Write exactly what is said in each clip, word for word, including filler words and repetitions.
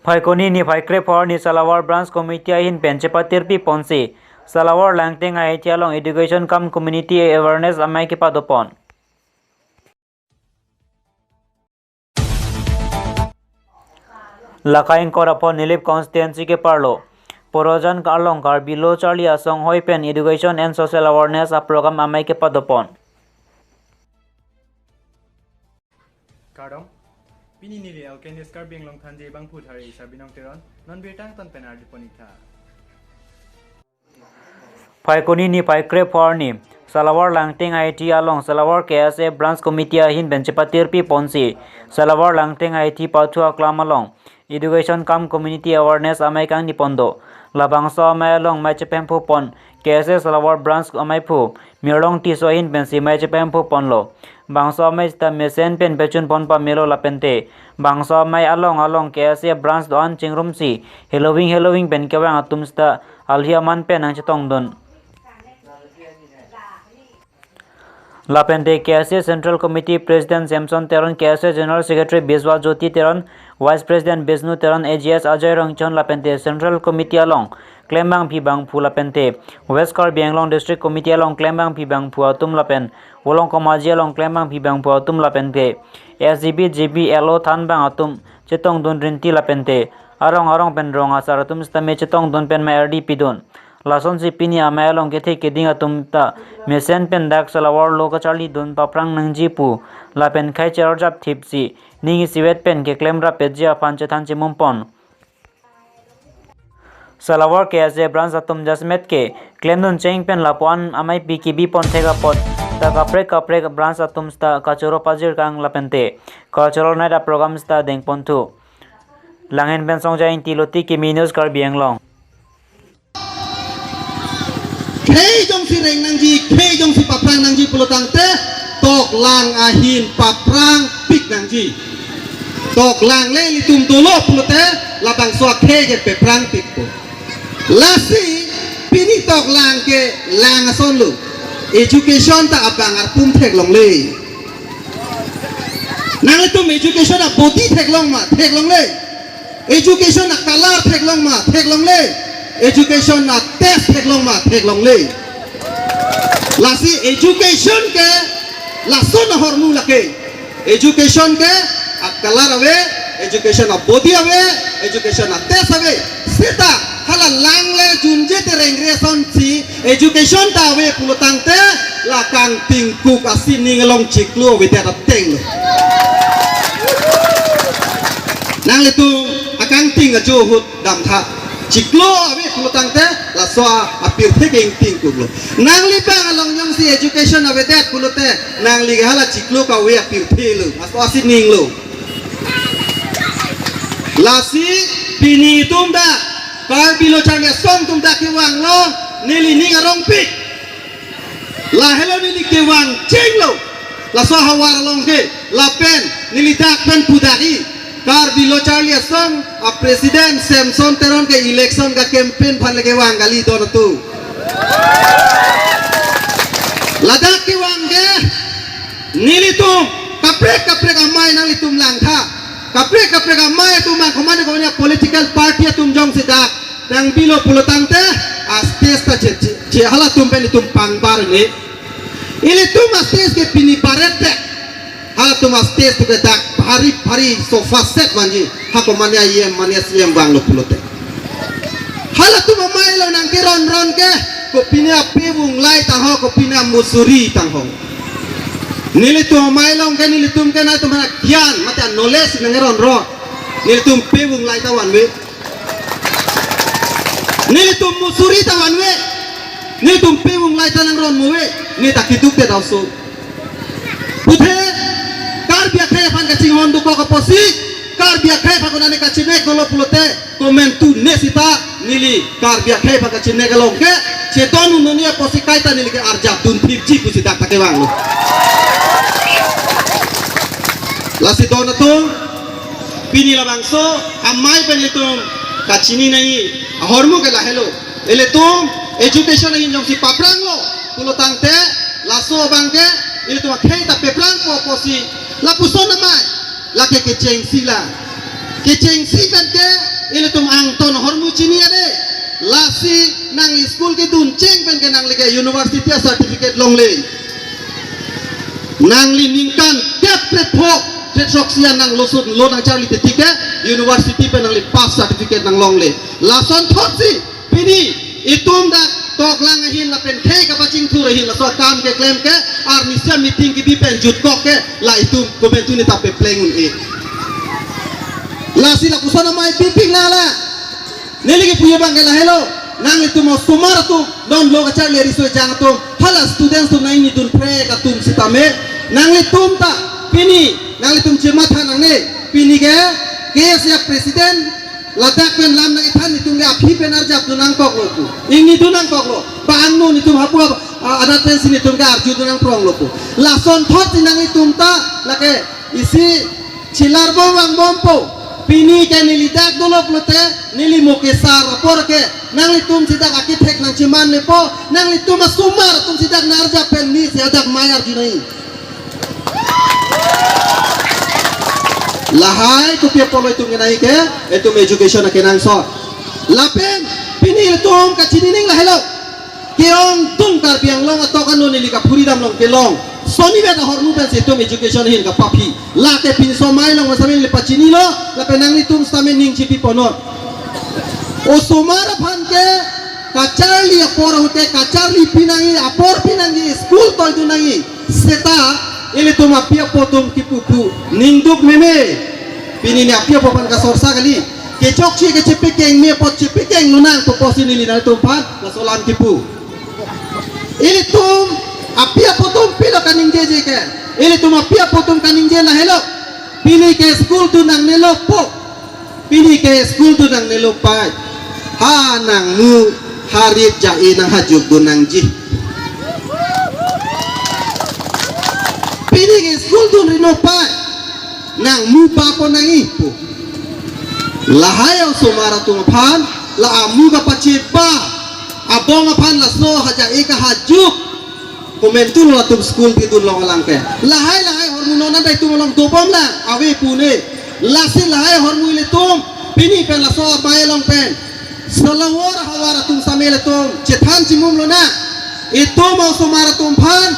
Phaikuni niphai krepho arni Salawar Branch Committee ahin pen chepatirpi ponsi Salawar Langteng I I T along Education cum Community Awareness amei kepadopon. Laka ingkoi ra pho Nilip constituency keparlo Porojan along Karbi Lo Charli Asong hoi pen Education and Social Awareness a program amei kepadopon. Kardom, pini neli Alkenis Karbi Anglong Thanji bangphu thari Sabinong Teron, non birta angton pen ardi pon-ik tha. Phaikuni niphai krepho arni Salawar Langteng I I T along Salawar K S A Branch Committee ahin pen chepatirpi ponsi Salawar Langteng I I T pathu aklam along Education cum Community Awareness amei kangni pon do. Labangso amei along mei chepemphu pon K S A Salawar Branch ameiphu Mirlong Tisso ahin pensi mei chepemphu ponlo. Bangso amei seta mesen pen pechun pon pamelo lapente bangso amei along along K S A Branch do-an chingrumsi heloving heloving pen kevang atum seta alhi aman pen nangchetongdun. Lapente K S A Central Committee President Samson Teron, K S A General Secretary Biswa Jyoti Teron, Vice President Bisnu Teron, A G S Ajoy Rongchon lapente Central Committee along klembangpi bangphu lapente West Karbi Anglong District Committee along klembangpi bangphu atum lapen Volongkom Aji along klembangpi bangphu atum lapente S G B, G B, L O thanbang atum chetongdun rinti lapente arong arong pen rong asar atum sitame chetongdun pen mei ardi pidun. Lasonsi pini amei along kethe keding atum ta mesen pen dak Salawar Lo kacharlidun paphrang nangji pu lapen khei cherjap thipsi ning isivet pen keklem rapetji aphan chethan chimum pon. Salawar K S A Branch atum jasemet ke klemdun cheng pen lapuan ameipi kebi pon thek apot ta kaprek kaprek branch atum seta kachoro pajir kang lapente cultural night a program seta deng pon thu. Langhin pen Songjai Ingti, Loti Kimi News, Karbi Anglong. Khei jongsi reng nangji, khei jongsi paphrang nangji pulo tangte toklang ahin paphrang pik nangji. Toklang le ilitum dolo pulote labangso akhei ke paphrang pikpo. Lasi pini toklang ke lang ason lo. Education ta abang arpum theklongle. Nanglitum education abodi theklong ma, theklongle. Education a color theklong ma, theklongle. Education a taste theklong ma, theklongle. Lasi education ke lason ahormu lake. Education ke a color ave, education abodi ave, education a taste ave. Seta hala lang le junje te rengre asonsi education ta ave pulo tangte la kangtingkuk asining along chiklo avedet ateng lo. Nanglitum akangting ajo ahut damtha. Chiklo ave pulo tangte laso a apirthe ke ingtingkuk lo. Nangli bang along jongsi education avedet pulote nangli ke hala chiklo kave apirthe lo. Laso asining lo. Lasi pini itum ta Karbi Lo Charli Asong atum ta kevanglo, neli ning arongpik. Lahelo neli kevang chenglo. Laso ahavar along ke lapen neli dak pen pu dak-i. Karbi Lo Charli Asong a President Samson Teron ke election ka campaign aphan le kevang kali don atum. Ladak kevang ke nelitum kaprek kaprek amei nanglitum langtha. Kaprek kaprek amei atum angkoman konia political party atum jongsi dak nangbilo pulo tangte a stage ta che, che, che halatum pen itum pangbar ne. Ilitum a stage ke pini baret te. Halatum a stage tu ke dak bhari bhari sofa set vanji. Hako mane a E M mane a C M vanglo pulote. Halatum amei along nangkeron ron ke, kopine a pevung lai tangho, kopine a musuri tangho. Nelitum amei along ke nelitum ke nangtum ha gyan mate a knowledge nangkeron ron. Nelitum pevung lai ta vanve. Nelitum musuri ta vanve. Nelitum pevung lai ta nangron muve. Ne ta keduk te ta oso. Puthe Karbi akhei aphan kachinghon dokok apotsi, Karbi akhei aphan konane kachinek dolo pulote, komantu ne sita neli Karbi akhei aphan kachinek along ke chedon un-e apotsi kaita neli ke arjap dun thipji pusi dak ta kevanglo. Lasi don atum, pini labangso amei pen itum kachini nangji ahormu ke lahelo. Ilitum education ahin jongsi paphranglo pulo tangte laso abang ke ilitum akhei ta paphrangpo apotsi lapuson amei lake kechengsi lang. Kechengsi pen ke Ilitum angton ahormu chini ade. Lasi nangli school kedun cheng pen ke nangli ke university a certificate longle. Nangli ningkan kep kre phok, kre throksi an nanglo sut lo nangcharli titi ke university pen nangli pass certificate nanglongle. Lasonthotsi pini itum dak toklang ahin lapen khei kapachingthur ahin laso akam keklem ke arnisia meeting kebi pen jutkok ke la itum komentu ni ta pepleng un-e. Lasi lapuson amei pipik nanglang. Neli kipu abang ke lahelo. Nanglitum osomar atum, non lo kacharli riso ejang atum, hala students atum nangli dun prek atum sitame, nanglitum ta pini nanglitum chematha nangne. Pini ke K S A president ladak pen lam nangkethan, netum ke aphi pen arjap dun nangkoklo pu. Ingni dun nangkoklo. Ba angno netum hapu, ah, anat pensi netum ke arju dun nangpronglo pu. Lasonthotsi nanglitum ta lake isi chelar bom vangbompo. Pini ke neli dak dolo pulote neli mo kesar apor ke nanglitumsi dak akethek nangchemanlepo, nanglitum asomar atumsi dak nang-arjap pen neli si dak amei arju nangji. Lahai kopi apotlo itum kenangji ke, itum education akenangsot. Lapen pini itum kachini ning lahelo. Ke-ongdung Karbi Anglong atok ano neli kaphuri damlong kelong. Sonivet ahormu pensi itum education ahin kapaphi. Lake pinso amei along masa neli pachinilo, lapen nanglitum sitame ning chipi ponnon. Osomar aphan ke kacharli apor ahut ke kacharli pinangji, apor pinangji, school toidun nangji. Seta ilitum api apo atum kipu pu ningduk meme. Pini ne api apo aphan kasorsa kali. Kechokche ke chepekeng me apot chepekeng lonang pu pusi neli nanglitum aphan laso alam kipu. Ilitum api apo atum pilo kaningjeje ke. Ilitum api apo atum kaningje lahelo. Pini ke school dun nangnelo pu. Pini ke school dun nangnelo pai. Ha nangmu harit ja-e nanghajukdun nangji. Pini ke school dun rino pai. Nangmu papo nangji pu. Lahai osomar atum aphan la amu kapacheba abong aphan laso haja-e kahajuk. Komentulo latum school kedun long alang ke. Lahai lahai ahormu non adai atum along dobomlang ave pu ne. Lasi lahai ahormu ilitum pini pen laso amei along pen solawor ahavar atum sitame ilitum chethan chimum lonang. Itum osomar atum aphan,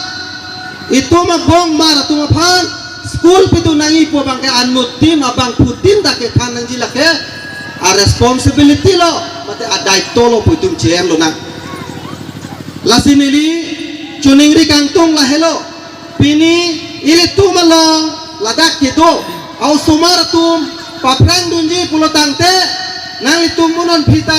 itum abongmar atum aphan school pidun nangji pu abang ke anuttin abangphutin dak kethan nangji, lake a responsibility lo, mate a daitwlo pu itum che-en lonang. Lasi neli choningri kangtung lahelo. Pini ilitum along ladak kedo a-osomar atum paphrang dunji pulo tangte, nanglitum mo non phita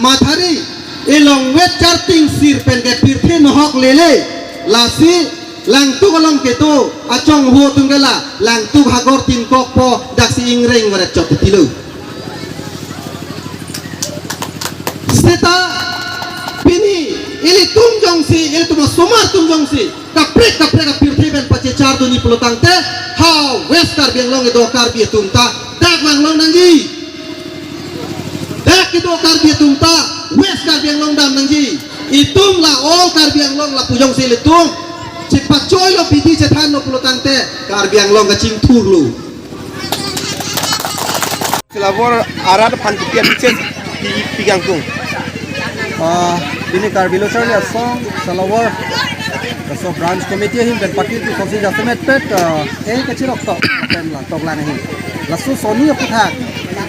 mathari, elongvet charting sir pen ke pirthe nohok lele. Lasi langtuk along kedo achongho atum ke la langtuk hagor tin kokpo daksi ingreng varet chot titilo. Seta pini ilitum jongsi, ilitum osomar atum jongsi kaprek kaprek apirthe pen pachechar dunji pulo tangte, ha West Karbi Anglong kedo Karbi atum ta dak vanglong nangji. Dak kedo Karbi atum ta West Karbi Anglong dam nangji. Itum la all Karbi Anglong lapu jongsi ilitum chepachoilo, bidi chethanlo pulo tangte Karbi Anglong kachingthurlo. Solawor arat aphan kopi a-message pi-, pi kangtung? Ah, pini Karbi Lo Charli Asong, Solawor, laso branch committee ahin pen pakirpi kosonsi jasemet pet, ah, eh, kachirok tok pen la toklang ahin. Laso soni aputhak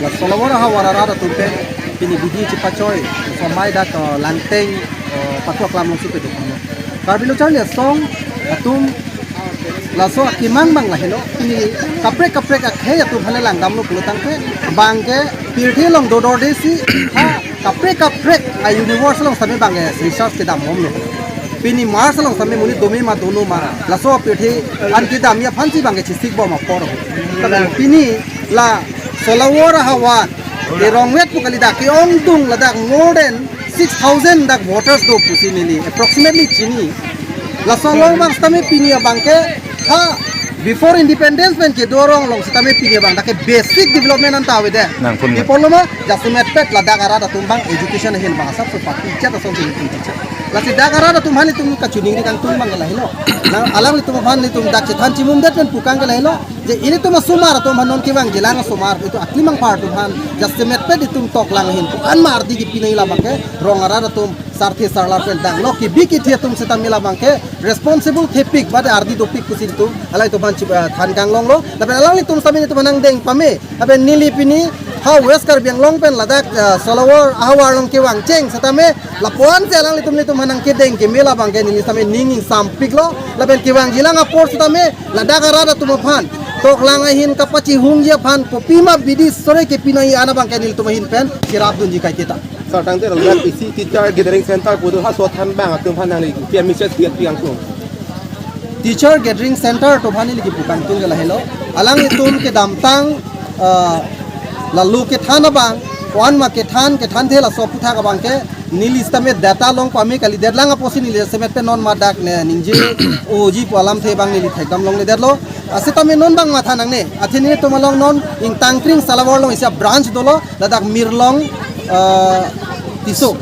la solawor ahavar arat atum pen pini bidi chepachoi, laso amei dak, ah, Langteng, ah, Pathu Aklam alongsi peduk. Karbi Lo Charli Asong atum laso akemang abang lahelo, pini kaprek kaprek akhei atum aphan le langdamlo pulo tangte, abang ke pirthe along dodor desi, ha kaprek kaprek a-universe along sitame abang ke research kedambomlo. Pini Mars along sitame monit dome ma dono ma, laso apirthe an kedamji aphansi abang ke chesikbom apor. Tapi pini la solawor ahavar kerongvet pu kali, dak ke-ongdung ladak more than six thousand dak voters do pusi neli approximately chini. Laso along abang sitame pini abang ke ha before independence pen kedo arong along sitame pini abang dak ke basic development anta avedet. Nangpun. Di poloma jasemet pet ladak arat atum abang education ahin abang asap so pati chat asong sini pati chat. Lasi dak arat atum aphan itum kachiningri kangtung abang ke lahelo. Nang alanglitum aphan itum dak chethan chimumdet pen pu kang ke lahelo. Je ilitum asomar atum aphan non kevangjilang asomar itum aklimang par atum aphan jasemet pet itum toklang ahin pu-an ma ardi kipi nangji labang ke rong arat atum sarthe sarlar pen dang lo kibi kithi atum sitame labang ke responsible thepik bade ardi dopik pusi itum alanglitum aphan chi-, eh, than kanglonglo. Lapen alanglitum sitame itum aphan nangdeng pame. Lapen neli pini ha West Karbi Anglong pen ladak, eh, Salawar ahavar along kevang cheng sitame lapu-an si alanglitum nelitum aphan nangkedeng keme labang ke neli sitame ning ingsampiklo. Lapen kevangjilang apor sitame ladak arat atum aphan toklang ahin kapachihungji aphan kopima bidi sore kepi nangji an abang ke nelitum ahin pen cherapdunji kaike ta. Sir, tangte ladak isi teacher gathering center pu do, laso than abang atum aphan nangli pi message pi pi angklong. Teacher gathering center atum aphan neli kipu kangtung ke lahelo. Alanglitum kedamtang, ah, lalu kethan abang, ko-an ma kethan, kethan the laso aphuthak abang ke neli sitame data along pame kalidet lang apotsi neli semet pen non ma dak ne ningje oji pu alamthe abang neli thekdam longledetlo. Ah, sitame non abang matha nangne. Athe nelitum along non ingtangkring Salawar along isi a-branch dolo, ladak Mirlong, ah, Tisso.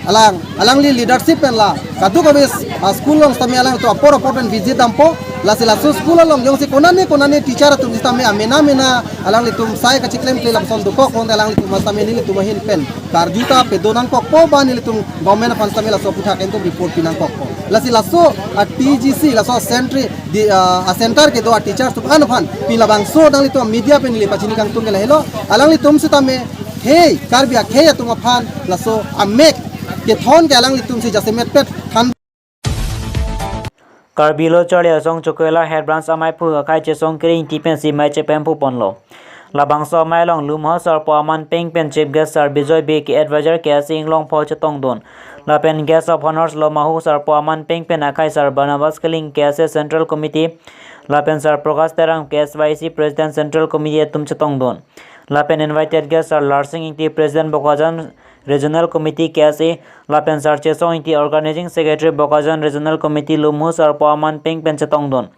Alang, alangli leadership pen la kadokave, ah, school along sitame alangtum apor apor pen visit dampo. Lasi laso school along jongsi konane konane teacher atum sitame amena mena alanglitum sai kachiklemkle lapuson dokok pon alanglitum sitame nelitum ahin pen karju ta pedo nangkokpo ba nelitum government aphan sitame laso aphuthak entum report pi nangkokpo. Lasi laso a-T G C, laso a-centre, di, ah, a-center kedo a-teachers atum an aphan pini labangso nanglitum media pen neli pachini kangtung ke lahelo. Alanglitum sitame khei, Karbi akhei atum aphan laso amek kethon ke alanglitum si jasemet pet than. Karbi Lo Charli Asong Chokihola Head Branch amei aphu akhai Chesong Kere Ingti pensi mei chepemphu ponlo. Labangso amei along Lumho Sarpo Aman Peng pen Chief Guest Sir Bijoy Bey ke Advisor K S A Inglongpho chetongdun. Lapen Guest of Honors lo Mahu Sarpo Aman Peng pen akhai Sir Barnabas Killing K S A Central Committee, lapen Sir Prakash Terang K S Y C President Central Committee atum chetongdun. Lapen invited guest Sir Larsing Ingti President Bokajan Regional Committee K S A, lapen Sir Chesong Ingti Organizing Secretary Bokajan Regional Committee Lumho Sarpo Aman Peng pen chetongdun.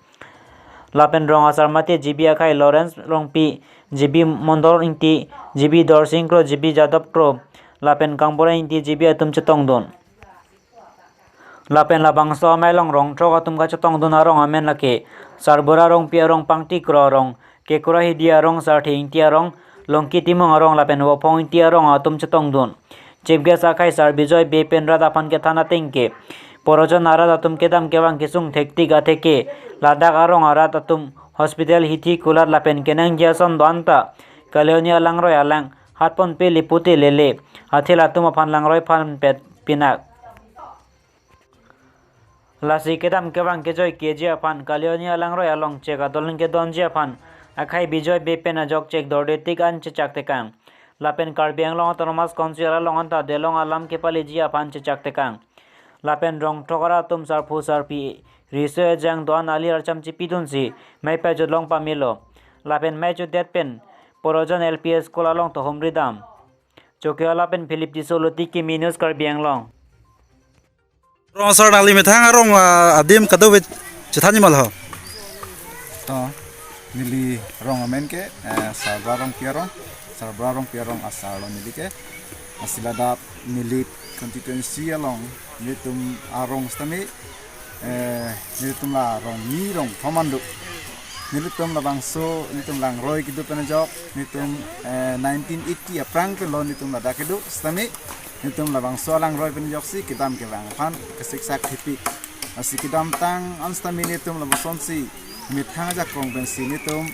Lapen rong asar mate G B akhai Lawrence Rongpi, G B Mondol Ingti, G B Dorsing Kro, G B Jadap Kro, lapen Kangbura Ingti G B atum chetongdun. Lapen labangso amei along rong throk atum kachetongdun arong amen lake Sarbura Rongpi arong, Pangti Kro arong, Kekura Hidi arong, Sarthe Ingti arong, Longki Timung arong lapen Wophong Ingti arong atum chetongdun. Chief guest akhai Sir Bijoy Bey pen rat aphan kethan ateng ke porojon arat atum kedam kevang kesung thektik atheke ladak arong arat atum hospital hithi kulat lapen kenangji ason do-an ta kalioni alangroi alang hatpon pe lipute lele, athe latum aphan langroi aphan pet pinak. Lasi kedam kevang kejoi keji aphan kalioni alangroi along chek adolin kedonji aphan akhai Bijoy Bey pen ajok chek dordetik an chechak tekang. Lapen Karbi Anglong Autonomous Council along anta delong alam kepaleji aphan chechak tekang. Lapen rong throk arat atum sarphu sarpi riso ejang do-an alir archam chipidunsi mei pajut long pamelo. Lapen mei chutdet pen porojon L P S school along tohumri dam. Chokihola pen Philip Tisso, Luti Kimi News, Karbi Anglong. Rong asar nangli methang arong, ah, adim kadokave chethanji ma lo. To, neli rong amen ke, eh, Sarbura Rongpi arong, Sarbura Rongpi arong asar lo neli ke. Lasi ladak Nilip constituency along nelitum arong sitame, eh, nelitum la rong ni rong thom an do. Nelitum labangso, nelitum langroi kedo pen ajok, nelitum, eh, nineteen eighty aphrang ke lo nelitum ladak kedo sitame, nelitum labangso alangroi pen ajoksi kedam kevang aphan kesiksak thepik. Lasi kedamtang an sitame nelitum labangson si methang ajakong pensi nelitum,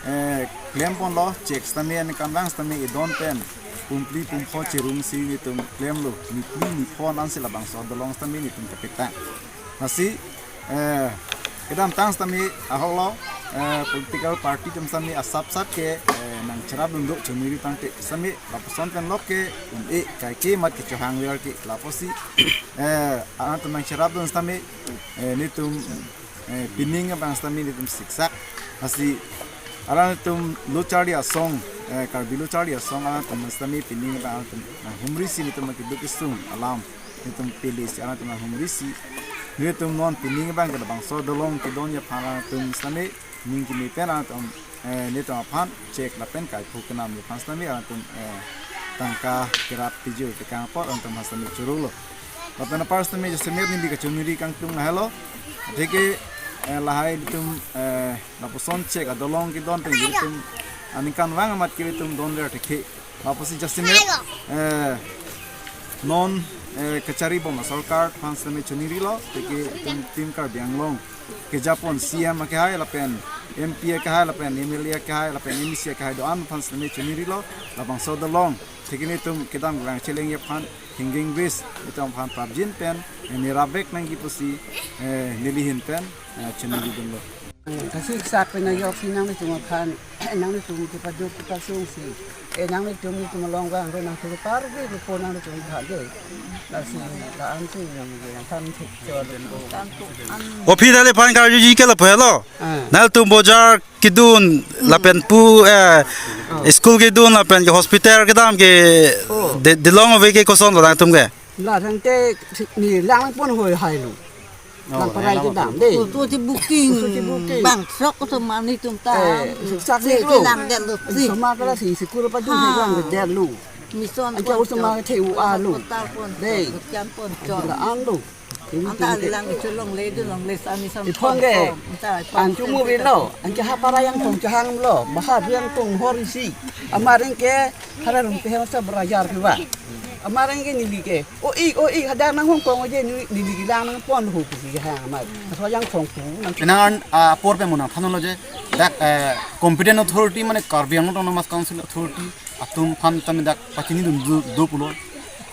eh, klem ponlo, chek sitame, aningkan vang sitame, edon pen pumpli pumpho cherumsi nelitum klemlo, niphli niphon ansi labangso adolong sitame nelitum kapetang. Lasi, eh, kedamtang sitame ahok lo, eh, political party atum sitame asap sap ke, eh, nangcherapdun do chomiri tangte sitame lapuson pen lok ke un-e kaike mat kechohang ler ke lapusi, eh, alanglitum nangcherapdun sitame, eh, nelitum, eh, pining abang sitame nelitum siksak. Lasi alanglitum Lo Charli Asong, eh, Karbi Lo Charli Asong alanglitum sitame pining abang alanglitum nanghumrisi nelitum keduk kesung alam nelitum pilisi alanglitum nanghumrisi. Nelitum non pining abang ke labangso adolong kedonji aphan alanglitum sitame ning kimi pen alanglitum, eh, nelitum aphan chek lapen kaiphu kenamji aphan sitame alanglitum, eh, tangka kerap pijir tekang apot alanglitum aphan sitame chorolo. Lapen apar sitame jasemet neli kachoniri kangtung lahelo. Atheke, eh, lahai ilitum, eh, lapuson chek adolong kedon pen ilitum aningkanvang amat ke ilitum donver atheke. Lapusi jasemet, eh, non, eh, kacharibom asorkar aphan sitame chonirilo, atheke itum Team Karbi Anglong kejapon C M akehai lapen M P akehai lapen M L A akehai lapen M A C akehai do-an aphan sitame chonirilo, labangso adolong atheke nelitum kedamrang chelengji aphan hingjing bis itum aphan prapjin pen, eh, nirap vek nangji pusi, eh, neli ahin pen, eh, choniri dunlo. Kasi sak pen ajoksi nanglitum aphan, nanglitum kepaduk kepasungsi. Eh, nanglitum, nelitum along vang ro nangthur parvi rupo nanglitum bhage. Lasi la-an si nangthan thik cholo. O phi dale aphan karjuji ke lapu helo. Ah. Nangtum bojar kedun lapen pu, eh, school kedun lapen ke hospital kedam ke Oh. de, delong ave ke kosonlo nangtum ke? La tangte ni lang pon hoi hai lo. Oh, Lang parai hai kedam de. Kutu si booking. Kutu si booking. Bang sok kutu mani tum ta. Eh, sak Si si lo. Lang den lo si. Soma kala si si kura pa dun Ha. si lang den lo. Mission Anke pon usoma chot. the u a lo. Pon tar pon De. chot. Kian pon chot. La-an lo. Anta lang ichu longle du longle sa mission Iphong pon ke. pon. Anta iphong An chumu pon. Ri lo. Anke ha parai angthong chahang lo. Bahar yang tong hor isi. Amareng ke hara rong ke hemasa berajar ke ba. Amareng ke neli ke. O ik, o ik, hadak nang hong kong oje neli, neli kelang nangpon ho pusi hang amar. Aswa yang thong pu nang Penang, ah, apor pen mo nangthanlo je. Dak, eh, competent authority mane Karbi Anglong Autonomous Council authority atum aphan tame dak pachini dun do, do pulo.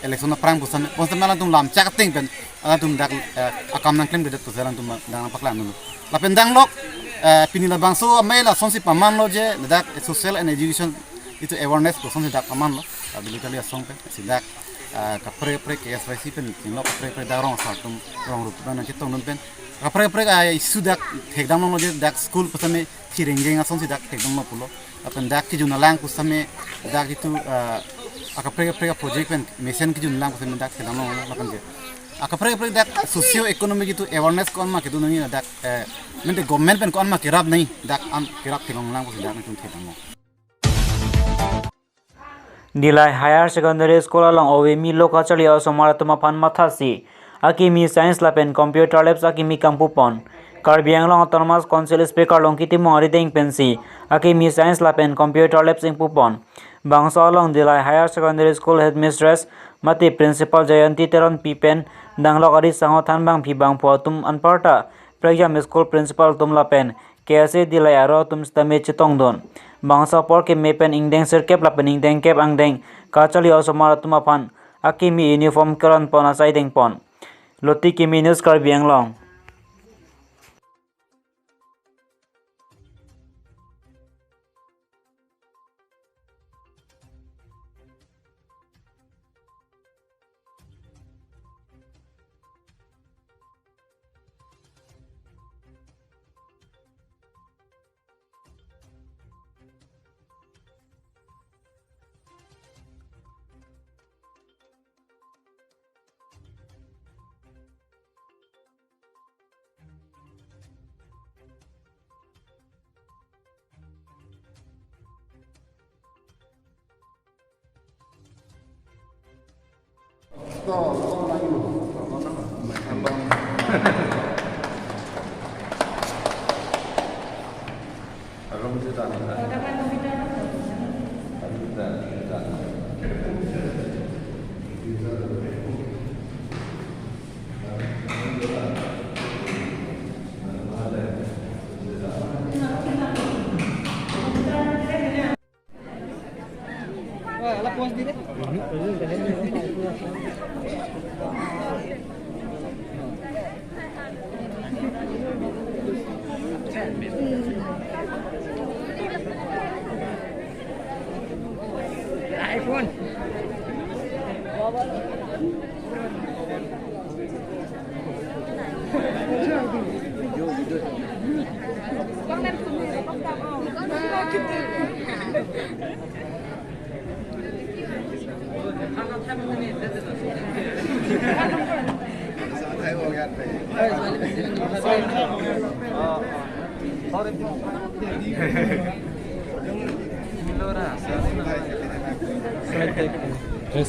Election aphrang pusitame, pusitame alangtum lam chak ting pen alangtum dak, eh, akam nangklemkledet pusi alangtum dak nangpaklang dun. Lapen danglok, eh, pini labangso amei lasonsi pamanlo je dak social and education itum awareness lasonsi dak pamanlo. Abili kali asong pen si dak, eh, kaprek kaprek K S Y C pen kinlo kaprek kaprek dak rong asar atum rong rup pen nangchetong dun pen kaprek kaprek, ah, issue dak thekdamlo je dak school pusitame chiringjeng asonsi dak thekdamlo pulo. Lapen dak kejun alang pusitame dak itum, eh, akaprek kaprek project pen mesen kejun alang pusitame dak thekdamlo lapen ke akaprek kaprek dak socio economic itum awareness ko-an ma kedo nangji dak, eh, mente government pen ko-an ma kerap nangji dak an kerap kelong lang pusi dak nangtum thekdamlo. Dillai Higher Secondary School along ove mi lo kacharli osomar atum aphan mathasi akimi science lapen computer labs akimi kangpupon. Karbi Anglong Autonomous Council Speaker Longki Timung arideng pensi akimi science lapen computer labs ingpupon. Bangso along Dillai Higher Secondary School Headmistress mate Principal Jayanti Teronpi pen danglok ari sangho thanbang phi bangpho atum anparta prekjam school principal atum lapen K S A Dillai aro atum sitame chetongdun. Bangso apor keme pen ingdeng sirkep lapen ingdeng kep angdeng kacharli osomar atum aphan akimi uniform keronpon asai dengpon. Loti Kimi News Karbi Anglong.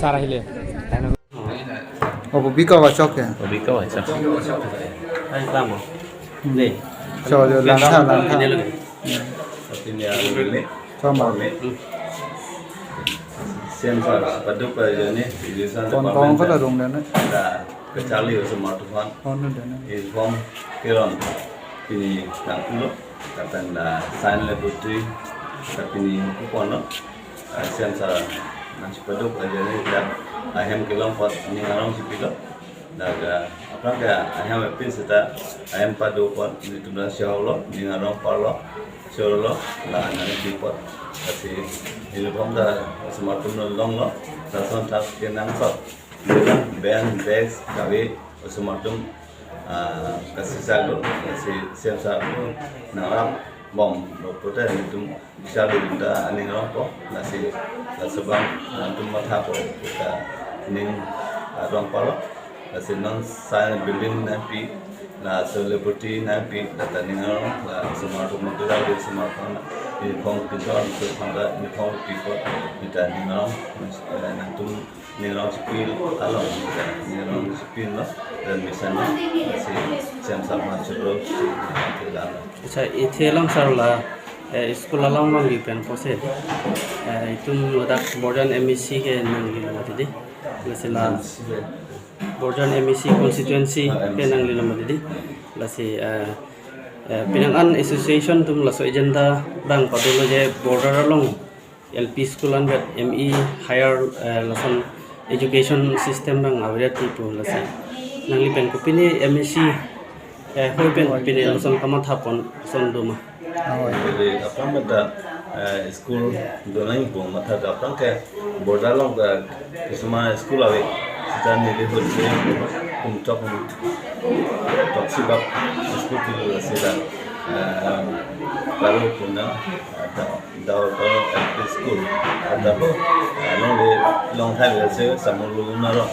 Sara hile. Oh, Bobika Wachok ya? Bobika Wachok. Ang tamo. Hmm. Ni. So, langtha, langtha. Ini lagi. Hmm. Pini arni. Sama. Same sa paduk pa jani, education department. Kon kon ko ta rong dan. Da kacharli osomar atum aphan. Kon dan. Uniform kelong. Pini nangpulo. Lapen la science laboratory. Lapen pini kupon lo. Ah, same sa nangchepaduk ajani dak ahem kelong apot ning arong chepilo. Dak, ah, aphrang ke ahem epin seta ahem paduk apot nelitum ta cheholo, ning arong parlo, cheholo, la nangpi apot. Lasi uniform ta osomar atum longlo, lason thak kenangsot. Bench, desk, kave, osomar atum, ah, kasijak lo, lasi same sa nangrap bomlo pulote nelitum bisa dun ta aning arongpo, lasi, laso abang nangtum mathapo ta ning arong parlo, lasi non science building nangpi, laso laboratory nangpi, la ta ning arong, la osomar atum nangtuda di osomar atum uniform pinchon, so aphan ta uniform pi apot, neta ning arong, eh, nangtum ning arong chepilo along, ning arong chepilo, dan misalnya si same sa ma chepilo, si nanti dan. Accha, ithe alam sar la, eh, school along nangli pen pusi, eh, itum ladak Borjan M E C ke nanglilo mati di. Lasi la Borjan M E C constituency ke nanglilo mati di. Lasi, eh, eh, penang an association atum laso agenda abang padolo je border along L P school anvet M E higher, eh, lason education system abang avedet pu, lasi nangli pen kopine M E C, eh, hoi pen kopine lason kamatha pon ason do ma? Oi. Jadi aphrang mata, eh, school donai pu matha ta aphrang ke border along ta kisuma school ave. Seta neli hut si kum tok, kum tok si bak school kilu sila, eh, baru puna, eh, ta Dao Dao L P School. Adabo, ah, longle, long thai le se samulu naro.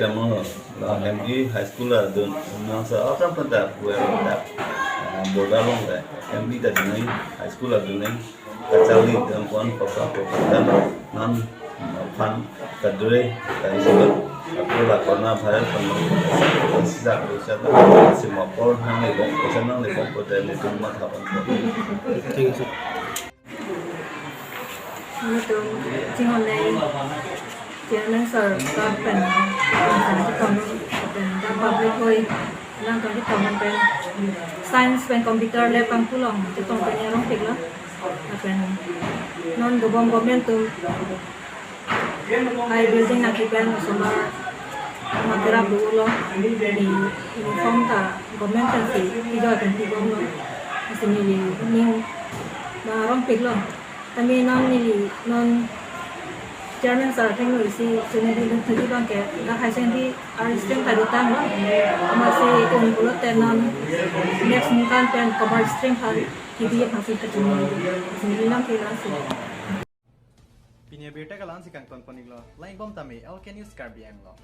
Tamo, ah, M E High School adun, nang sa aphrang pen ta, where ta, ah, border along ta, M E ta dunai, High School adunai, kacharli dam pon, papa, papa, non, ah, aphan, kadure, ka isi lo, apro la corona virus pon, sisa, sisa, sima apor, nangle bom, sisa nangle bom, pulote nelitum matha pon. Thank you, sir. Nelitum chinghon nei chairman sir lapen nangketong pen dak public hoi nangketong pen science pen computer lab kangpu along chetong pen arongpiklo. Lapen non dobom government atum hai building nangkepi pen osomar makerap dolo, neli uniform ta government pensi pidoi pen pibomlo. Lasi neli ning arongpiklo. Tame non neli non chairman sir athengno isi chunedi neli thudi abang ke dak high secondary arni stream ta dotanglo. Amatsi un pulote non next ningkan pen commerce stream aphan kebi aphansi kachini. Lasi neli nangkelang si. Pini abirta ke la-ansi kangton pon-iklo. Lang-ik bom tame, L K News Karbi Anglong.